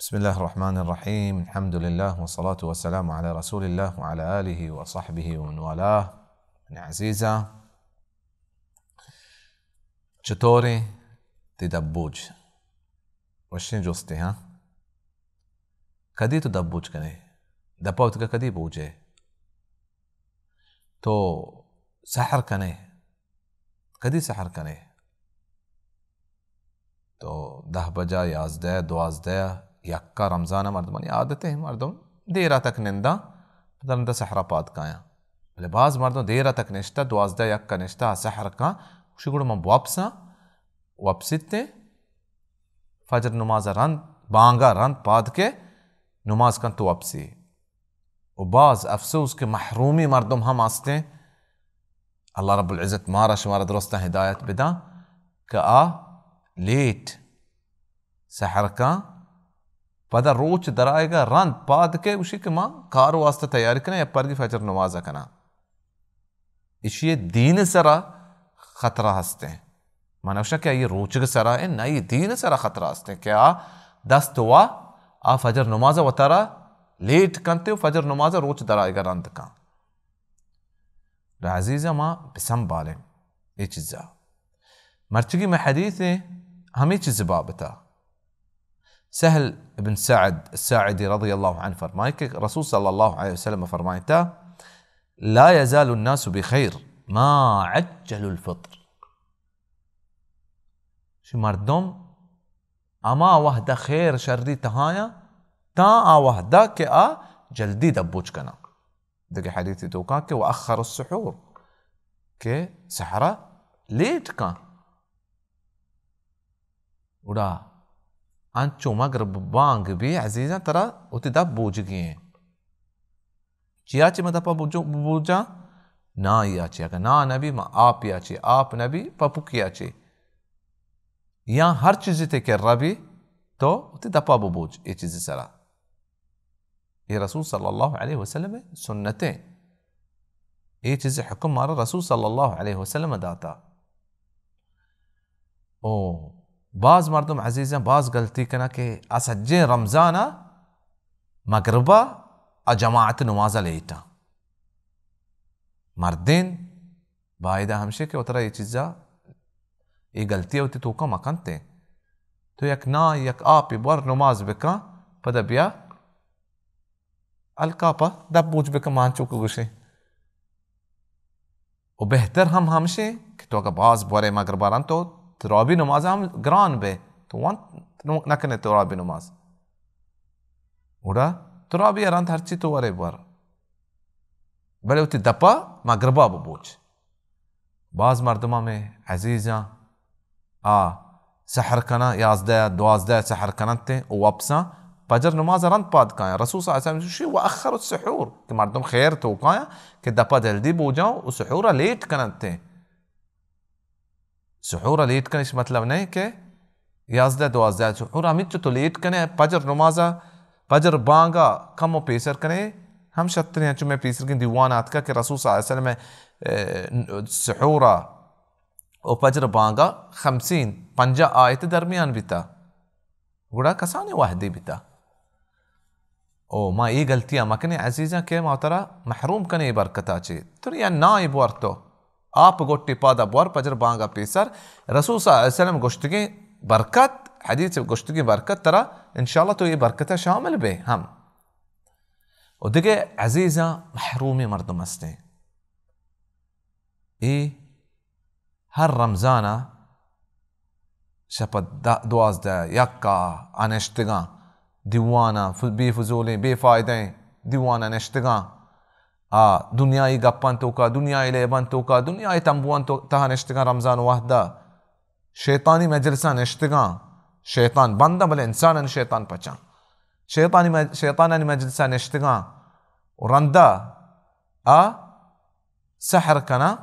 بسم الله الرحمن الرحيم. الحمد لله والصلاة والسلام على رسول الله وعلى آله وصحبه ومن والاه. من عزيزا، چطوریں تئی دپ بوج؟ وشیں جستے، ہاں؟ کدی تو دپ بوج کنے؟ دپا اتکا کدی بوجے؟ تو سحر کنے؟ کدی سحر کنے؟ تو دہ بجا، یازدہ، دوازدہ، یکا، رمضان مردمانی عادت ہے، مردم دیرا تک نندا، پدا نندا سحرا پاد کایاں۔ بلے باز مردم دیرا تک نشتا، دوازدہ، یکا نشتا، سحر کاں، گوشی گڑا من بوپساں، وپسیت ایں، فجر نماز رند، بانگا رند پاد کے نماز کن تو وپسی۔ و باز افسوس کہ محرومی مردم ہم ہستیں۔ اللہ رب العزت مارا شمارا درستاں ہدایت بداں کہ آ لیٹ سحر کاں، پدا روچ درائیگا رند پاد کے گوشی کہ ما کار واسطہ تیاری کناں یا پرگی فجر نماز کناں۔ ایشی دین سرا خطرہ ہستیں۔ من گوشاں کہ آئی روچگ سرا ایں، نہ، آئی دین سرا خطرہ ہستیں کہ آ دست وا، آ فجر نماز وتارا لیٹ کنتے و فجر نماز روچ درائیگا رند کن۔ عزیزاں، ما بسنبالیں اے چیزا۔ مرچگی میں حدیث ایں ہمیں چیز بابتا۔ سہل ابن سعد الساعدی رضی اللہ عنہ فرمائے کہ رسول صلی اللہ علیہ وسلم فرمائتا، لا يزال الناس بخير ما عجلوا الفطر۔ شی مردم اما وحدہ خیر شری تہایاں، تاں آ وحدہ کہ آ جلدی دپ بوج کناں۔ دگہ حدیثی توکا کہ وأخر السحور، کہ سحرا لیٹ کن۔ گڑا انچو مغرب بانگ بی عزیزاں ترا وتی دپ بوجگی ایں۔ چیا چی ما دپا بوجو-، بوجاں؟ نایا چی۔ اگہ نا نبی ما آپیا چی، آپ نبی پپکیا چی۔ یا ہر چیزی تے کرا بی تو وتی دپا ببوج اے چیزی سرا۔ اے رسول صلی اللہ علیہ وسلم سنتیں۔ اے چیز حکم مارا رسول صلی اللہ علیہ وسلم داتا۔ او باز مردم عزیزاں باز غلطی کنا کہ آ سجیں رمضان ء مغربا آ جماعت نماز ء لیٹاں۔ مردین بایدہ ہمشے کہ وترا اے چیزا، اے غلطی ء وتی توکا مکنتے۔ تو یک نا یک آپے بور نماز بکن، پدا بیا الکاپا دپ بوج بکن، مانچو کہ گوشیں۔ و بہتر ہم ہمشیں کہ تو اگہ باز بورے مغربا رند تو ترابی نماز ہم گران بے، تو وانت نکنے ترابی نماز۔ گڑا ترابی رند ہرچی تو ورے بور۔ بلے وتی دپا مغربا ببوچ۔ باز مردماں مئے عزیزاں آ سحر کناں، یازدہ، دوازدہ سحر کننت و وپساں پجر نماز رند پاد کایاں۔ رسول صلی اللہ علیہ وسلم گوشی، وأخر السحور، کہ مردم خیر توکایاں کہ دپا جلدی بوجاں و سحور لیٹ کننت۔ سحور ء لیٹ کنش مطلب نہ کہ یازدہ دوازدہ، سحور ہمیچو تو لیٹ کنے، پجر نمازا، پجر بانگا کمو پیسر کنے، ہم شتریں۔ انچو میں پیسرگیں دیوان آتکا کہ رسول صلی اللہ علیہ وسلم، اے، سحورا و پجر بانگا خمسین، پنجاہ آیت درمیان بیتا۔ گڑا کسانیں وہدے بیتا۔ او ما اے گلتیاں مکنیں عزیزاں کہ ما ترا محروم کنیں اے برکتا چے۔ تو یا نا اے بور تو۔ آپ گوٹی پادا بور پجر بانگا پیسر۔ رسول صلی اللہ علیہ وسلم گوشتگیں برکت، حدیث گوشتگیں برکت ترا، انشاءاللہ تو اے برکتا شامل بے ہم۔ و دگہ عزیزاں محرومی مردم ہستیں۔ اے ہر رمضان ء شپ ء د-، دوازدہ، یک ء نشتگاں، دیوان ء ف-، بے فضولیں، بے فائدہ ایں دیوان ء نشتگاں، آ دنیائی گپاں توکا، دنیائی لیباں توکا، دنیائی تمبواں تو-، تہا نشتگاں رمضان وہد ء، شیطانی مجلساں نشتگاں، شیطان بنداں بلے انسانانی شیطان پچاں، شیطانی مج-، شیطانانی مجلساں نشتگاں و رندا آ سحر کناں،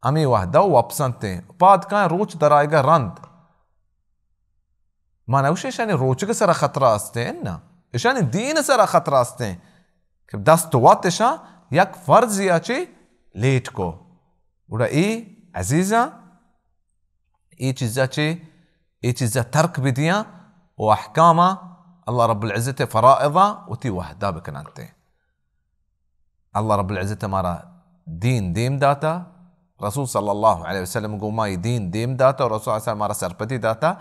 ہمے وہدا و وپسنتیں، پاد کاں روچ درائیگا رند۔ ما نگوشیں اشانی روچگ سرا خطرہ استیں، اناں، اشانی دین سرا خطرہ استیں کہ دست وت اشاں یک فرض یا چے لیٹ کو۔ گڑا اے عزیزاں، اے چیزا چے، اے چیزا ترک بدیاں و احکاما اللہ رب العزت فرائضا وتی وحدا بکننتے۔ اللہ رب العزت مارا دین دیم داتا، رسول صلی اللہ علیہ وسلم گو ما دین دیم داتا اور رسول صلی اللہ علیہ وسلم مارا سرپدی داتا۔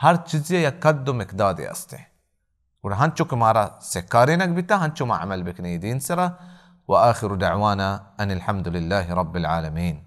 ہر چیزی یک قد و مقدادی استے۔ گڑا ہنچو کہ مارا سکارینگ بیتا، ہنچو ما عمل بکنی دین سرا۔ وآخر دعوانا ان الحمد للہ رب العالمین۔